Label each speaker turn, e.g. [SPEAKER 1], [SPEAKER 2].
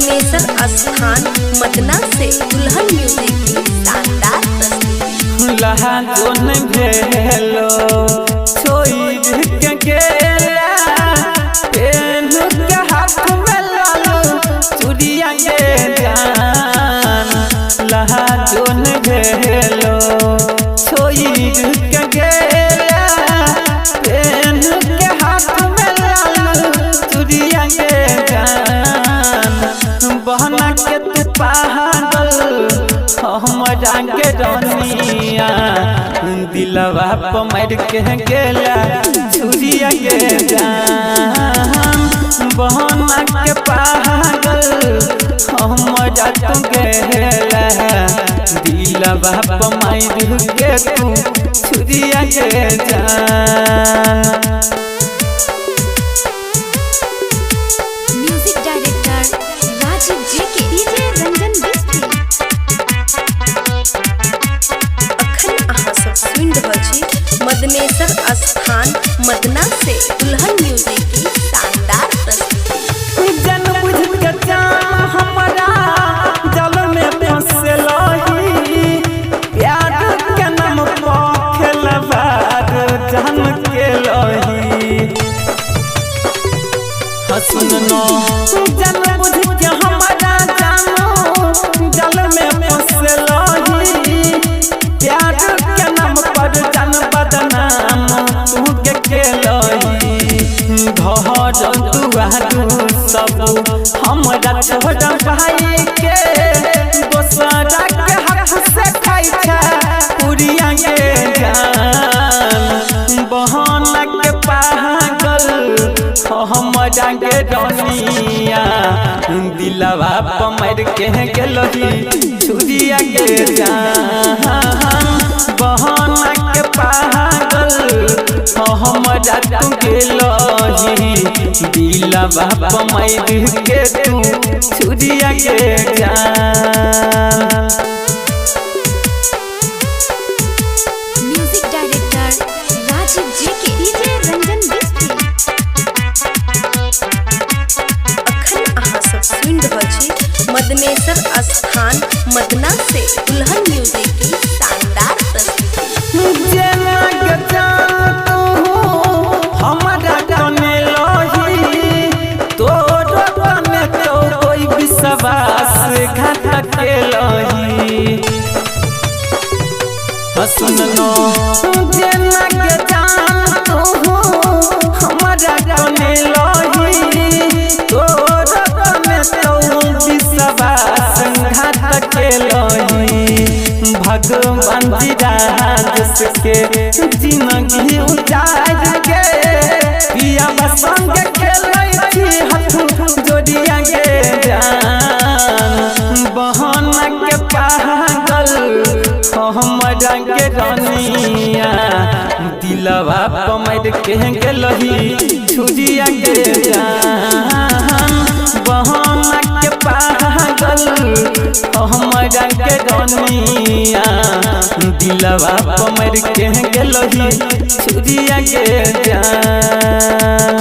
[SPEAKER 1] मदनेसर स्थान मदना से दुल्हन म्यूजिक की शानदार प्रस्तुति।
[SPEAKER 2] लहा जोन भेलो छोड़ के गेला पेन के हाथ में लालो चूड़िया के जान। लहा जोन भेलो छोड़ के गेला पेन के हाथ में लालो चूड़िया के जान। बहना के तू पागल हमरा के रनिया दिलवा पर मार के गेला छुरिया के जान। बहना के पागल हमरा तू गेला दिलवा पर मार के तू छुरिया के जान।
[SPEAKER 1] Music director Rajiv J K, DJ Ranjan Bistri. अखन अहाँ सब सुनि रहल छी मदनेसर स्थान मदना से दुल्हन म्यूजिक की शानदार प्रस्तुति।
[SPEAKER 2] जन बुझ के जान हमरा जल में फंसलही प्यार के नाम पर खेलबार जान के लही। हसन नो जन बुझ के हमरा जानो जल में फंसलही प्यार के नाम पर जान बदनाम तू के खेलही। घर दुआर सब हमरा छोड़ भाई के दोसरा के हाथ से खाइ छै पुरिया के जान। बहना के पागल हमरा के रनिया दिलवा पर मार के गेलही छुरिया के जान। बहना के पागल हमरा तू गेलही दिलवा पर मार के तू छुरिया के जान।
[SPEAKER 1] Music director Rajiv J K, DJ Ranjan Bistri. अखन अहाँ सब सुनि रहल छी मदनेसर स्थान मदना से दुल्हन म्यूजिक की शानदार प्रस्तुति।
[SPEAKER 2] जेना के जान तू हमरा कने लही तोर कने तो कोई विश्वास घात के लही। हसन नो जेना के जान तू हमरा कने लही तोर कने तो विश्वास घात के लही। भगवान जी राज के जिंदगी उजाड़ के पिया संग खेलै छी हाथ जोड़िया के जान। बहना के पागल हमरा के रनिया दिलवा पर मार के गेलही छुरिया के जान। बहना के पागल हमरा के रनिया दिलवा पर मार के गेलही छुरिया के जान।